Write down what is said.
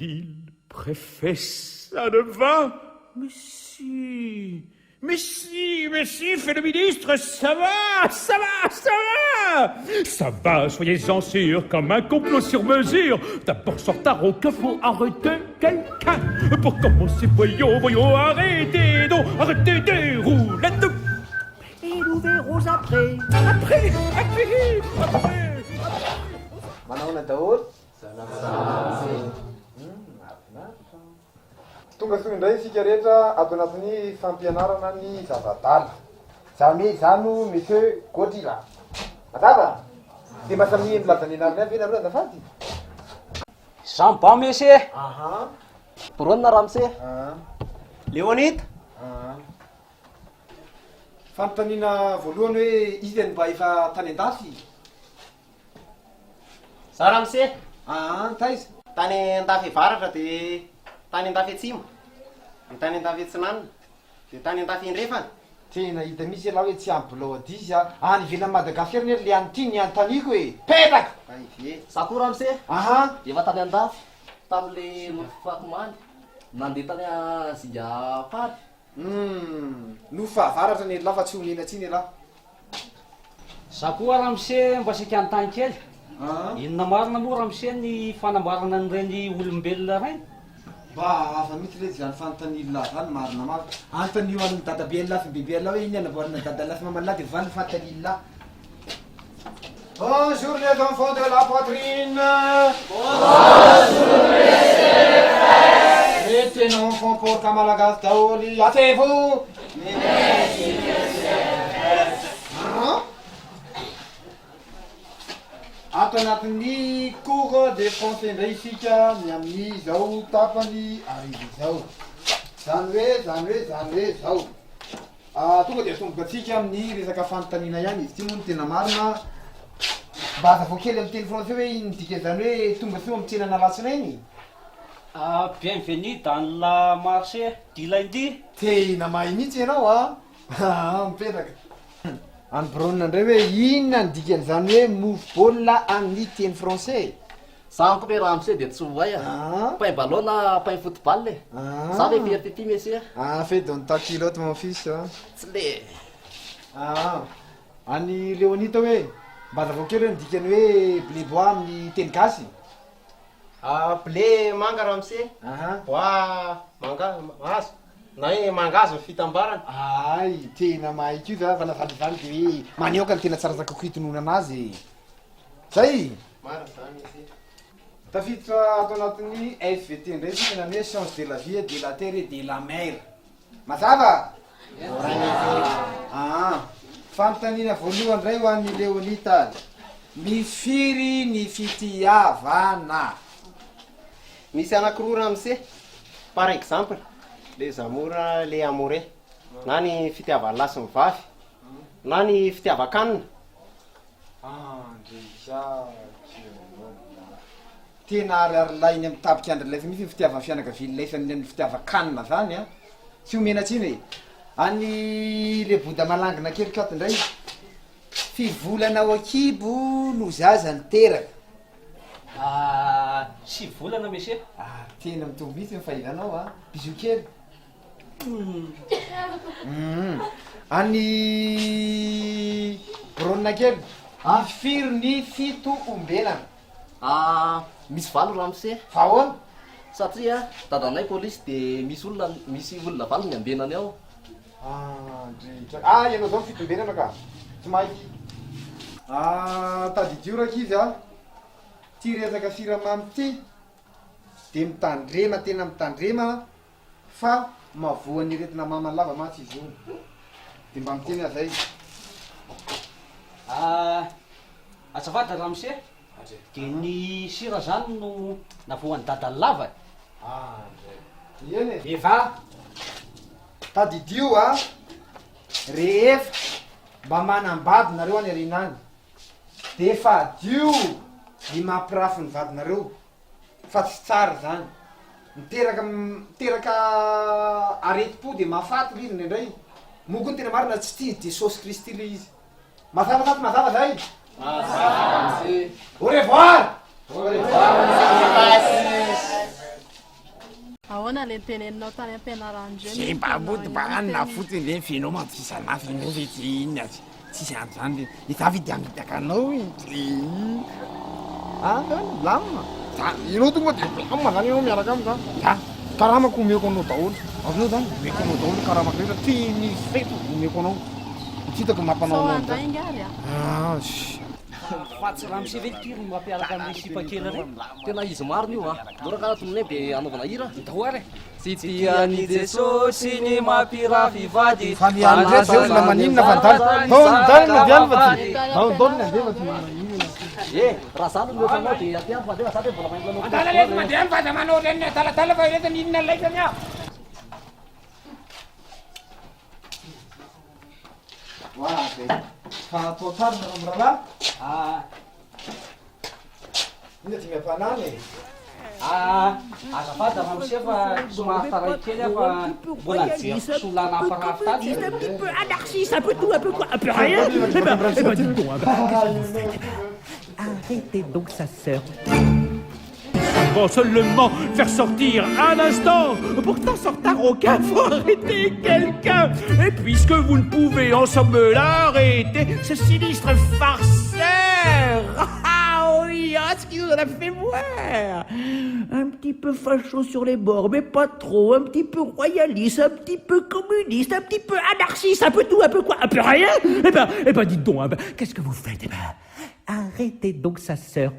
Dit le préfet, ça ne va Mais si Mais si, mais si, fait le ministre, ça va, ça va, ça va Ça va, soyez-en sûrs, comme un complot sur mesure. D'abord, sans retard, aucun faut arrêter quelqu'un. Pour commencer, voyons, voyons, arrêtez donc, arrêtez des roulettes. Et nous verrons après, après, après, après. Manahoana daholo? Mahafinaritra. Tonga soa indray isika rehetra ato anatin'ny fampianarana ny zazadala. Zany hoe izaho no Monsieur Godila. Mazava? Dia mba samia milaza ny anarany avy ve nareo azafady? Jean Ban Monsieur. Aha. Brona Ramose. Ah. Léonide. Ah. Fanontaniana voalohany hoe iza no mba efa tany an-dafy? Za ramose. Aa, taiza? Tany andafy avaratra de tany andafy atsimo, de tany andafy atsinanana, de tany andafy andrefana. Tena hita mihitsy ialahy hoe tsy ampy bilao adizy a! Any ivelan'i Madagasikara anie ry le an'ity ny anontaniako e! Petaka! Hay ve? Za koa ramose. Aha! Efa tany andafy, tamin'le nofy nandeha tany Zinga-Pary. Humm! Nofy fahavaratra anie elah fa tsy omena tsiny elah. Za koa ramose mba saika hanontany kely, An? inona marina moa ramose ny fanamboarana an'ireny olombelona ireny? Mba hafa mihitsy letsy zany fanontanian'lah zany marina marina. Anontanio an'i dadabe an'lah sy bebe an'lah hoe inona anamboarana dadalahy sy maman'lah de valiny fanontanian'lah. Bonjour les enfants de la poitrine. Bonjour monsieur le prêtre. Ny tena enfant porka malagasy daholo. Asseyez-vous. Merci monsieur le prêtre. Ato anatin'ny cours de français indray isika ny amin'izao tapany hariva izao. Zany hoe, zany hoe, zany hoe zao. Ah, tonga dia atomboka antsika amin'ny resaka fanontaniana ihany izy ity moa no tena marina. Mba hazavao kely amin'ny teny français hoe inn dikan'izany hoe tonga soa amin'ny tsenan'Alatsinainy? Ah, bienvenue dans la marché du lundi. Tena mahay mihitsy ianao a! Aa, mipetraka. Any Brown indray hoe inona ny dikan'izany hoe mofo baolina amin'ny teny français? Za ko ve ramose de tsy ho hay a! Pain ballon na pain football e! Za ve fier pipi monsieur? Ah, fais dans ta culotte mon fils a! Tsy le. Ah, any Léonita hoe mba hazavao kely hoe ny dikan'ny hoe blé bois amin'ny teny gasy? Ah, blé manga ramose, bois manga hazo na hoe mangahazo ny fitambarany. Hay, tena mahay koa za fa na zany na zany de hoe manioka no tena tsara kokoa hitononana azy e! Zay! Marina zany izy. Tafiditra ato anatin'ny SVT indray isika na ny hoe science de la vie, de la terre et de la mer. Mazava? Aa. Fanontaniana voalohany indray ho an'i Léonita. Misy firy ny fitiavana? Misy anankiroa ramose. Par exemple, les amours, les amoureux. Na ny fitiavan'ny lahy sy ny vavy, na ny fitiavan-kanina. Andriakiolona. Tena ary lahiny amin'ny tapika andry laifa mihitsy ny fitiavan'ny fianakavian'ny laifa ny ny fitiavan-kanina zany an. Tsy omena tsiny e. Any le boda malangina kely kato indray. Fivolana ao an-kibo no zaza niteraka. Ah, sivy volana monsieur. Ah, tena mitovy mihitsy ny fahaizanao an. Bisous kely. Any Brona kely, misy firy ny fitombelana? Ah, misy valo ramose. Fa ahoana? Satria dadanay polisy de misy olona misy olona valo ny ambenany ao. Ah, ndry. Ah, ianao zao ny fitombenana ka. Tsy mahay. Ah, tadidio rankizy a. Ty resaka siramamy ty de mitandrema tena mitandrema Fa mahavoan'ny aretina mamany lava mantsy izy io. Dia mba miteny aho zay. Ah, azafady ramose, dia ny sira zany no navoan'i dadany lava e? Andray. Eny e. Eva, tadidio a, rehefa mba manambady nareo any aoriana any, dia fadio ny mampirafy ny vadinareo. fa tsy tsara izany, miteraka miteraka aretim-po dia mahafaty ilay izy indraindray, moa koa ny tena marina tsy tian'i Jesosy Kristy ilay izy. Mazava sa tsy mazava zay? Mazava. Au revoir! Au revoir. Ahoana le noteneninao tany am-pianarana Zay mba mody mba hanina fotsiny ve fenao mantsy tsisy anah fenao ve tsy inona tsy tsisy an'izany ve izaho ve dia hamitaka anao e Ah, milamina. Za ianao tonga dia milamina zany ianao miaraka amiko zany. Za karamako omeko anao daholo. Azonao zany omeko anao daholo karamako rehetra tsy misy fetra omeko anao. Tsy hitako ny mampanao Sao anao handray an'izany. ingahy ary a? Ah, sh. Fa tsy ramose ve ity no mampiaraka an'ireo sipa kely ireo? Tena izy marina io a! Mora karaha tononay be anaovana hira. Ndao ary e! Tsy tian'i Jesosy ny mampirafy vady. Fa ny andro rehetra zay olona maninona fa ndany ndao ndany ny andeha fa tsy ndao ndao ny andeha fa tsy maninona. Eh, raha za no mihoatra anao dia aty any fa andeha fa za dia mbola mahay milalao Adala letsy mandeha any fa aza manao ohatran'ny adaladala fa ireto ny inona laitany aho. Oa be. Fa atao tsara nareo mirahalahy. Ah. Inona ty miampanana e? Ah, azafady ramose fa somary taraiky kely aho fa mbola nijery kisoa nampirafy tato Un petit peu anarchiste, un peu tout, un peu quoi, un peu rien. Eh ben, eh ben, dites donc, hein, qu'est-ce que vous faites? Arrêtez donc sa sœur. Bon, seulement faire sortir un instant. Pourtant, sortir aucun, faut arrêter quelqu'un. Et puisque vous ne pouvez en somme l'arrêter, ce sinistre farceur. Ah oui, ah, ce qu'il nous en a fait voir. Un petit peu facho sur les bords, mais pas trop. Un petit peu royaliste, un petit peu communiste, un petit peu anarchiste, un peu tout, un peu quoi, un peu rien. Eh ben, eh ben, dites donc, hein, ben, qu'est-ce que vous faites? Eh ben, arrêtez donc sa sœur.